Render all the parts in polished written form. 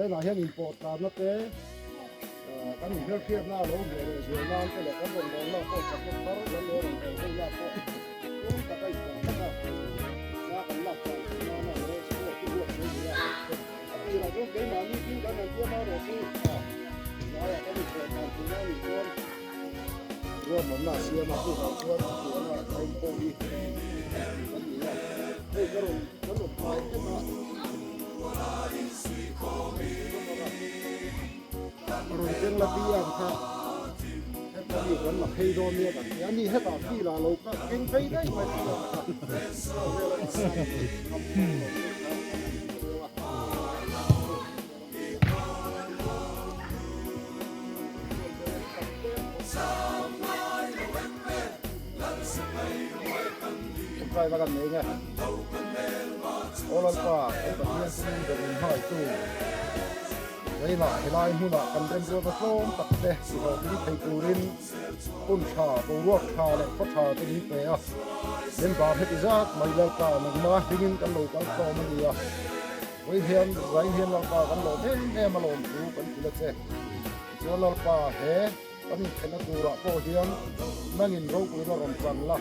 Zainah hian inpawh tlanna te, kan inhmelhriatna a lo hmuh leh zual nan te leh kan rawngbawlna pawh chakna thar kan lo rawn kal ho na pawh tluang taka inpawh taka hma kan lak tlan theih nana he sport hi buatsaih ni a. A tirah chuan keimahni thil kan han tiam erawh chu tlaiah kan inpawh tlan theih na nih chuan ruahmanna a siam a, chuvang chuan chutianga ram pawh hi kan ni a, hei ka rawn kan rawn tlai em a. Rawn keng la pi ang kha heta mi kan la phei dawn nia kan ti a ni hetah pi lah lo ka keng phei daih mai pi ang kha Trai va kan nei nge Aw Lalpa kan Pathian chungin ber min hmangaihtu Zainah helai hmunah kan remruatna tlawm tak te tihlawhtling thei turin hun tha, boruak tha leh khaw tha te min pe a. Member heti zat mai Lalpa nangma hlingin kan lo kal tlawm a ni a. Vawiin hian zain hian Lalpa kan lawm em em a lawm thu kan hrilh a che. Tichuan Lalpa he kan inkhelhna turah pawh hian nangin ropuina rawn chan la.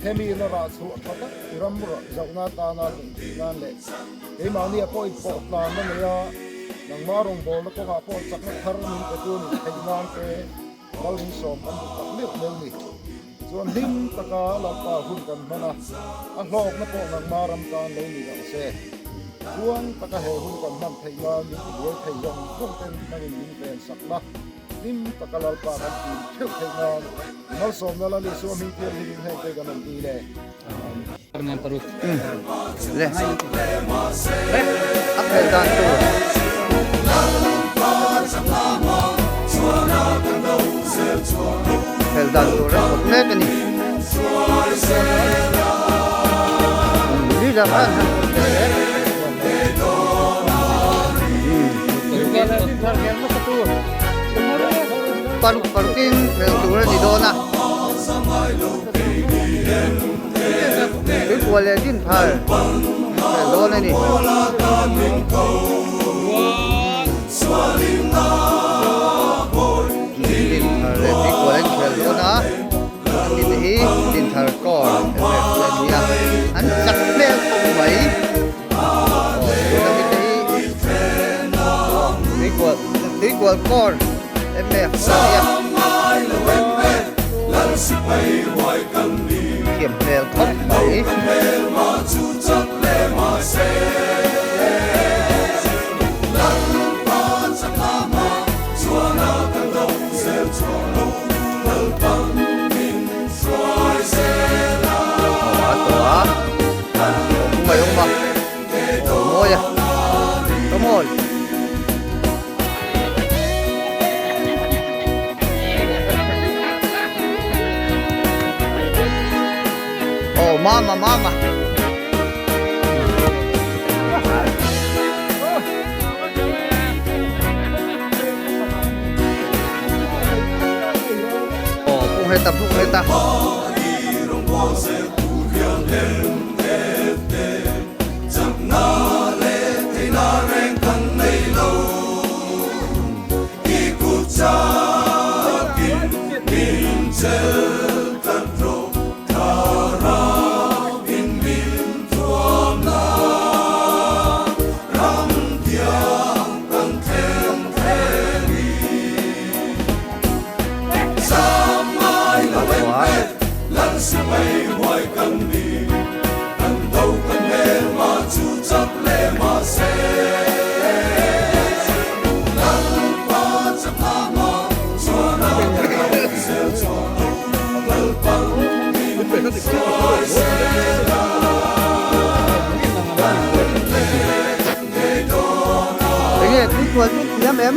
Hemi na rah chhuah tha tak i ram zauhna atana duh theih nan leh keimahnia pawh in pawh tlanna nei a, nangma rawngbawlna kawngah pawh chakna thar min petu nih theih nan te lal in sawm kan duh tak meuh meuh ni. Tichuan hlim taka Lalpa hun kan hman a, a hlawkna pawh nangma ram tan lo ni rawh se. Tluang taka he hun kan hman theih nan min tibuai thei zawng zawng ten nangin min ven sak la. Hlim taka Lalpa kan tim theuh theih nan malsawmna la ni Isua hming thiam hi heng te kan rawn ti le. Le. A phel dan tur. Phel dan tur a thawk mek a ni. Leader khan han thawk tel hle. Paruk parukin phel tur a ni dawn a. Tuikual leh Dinthar phel dawn a ni. Dinthar leh Tuikual an khel dawn a. Ani te hi Dinthar core MF te an ni a. An chak hmel khawp mai. Tuikual core MF thiam hmel khawp mai. A tawh a. Kung a awm a aw mawi a come on aw mama mama aw pung heta pung heta. Enge tuikual chu thiam em?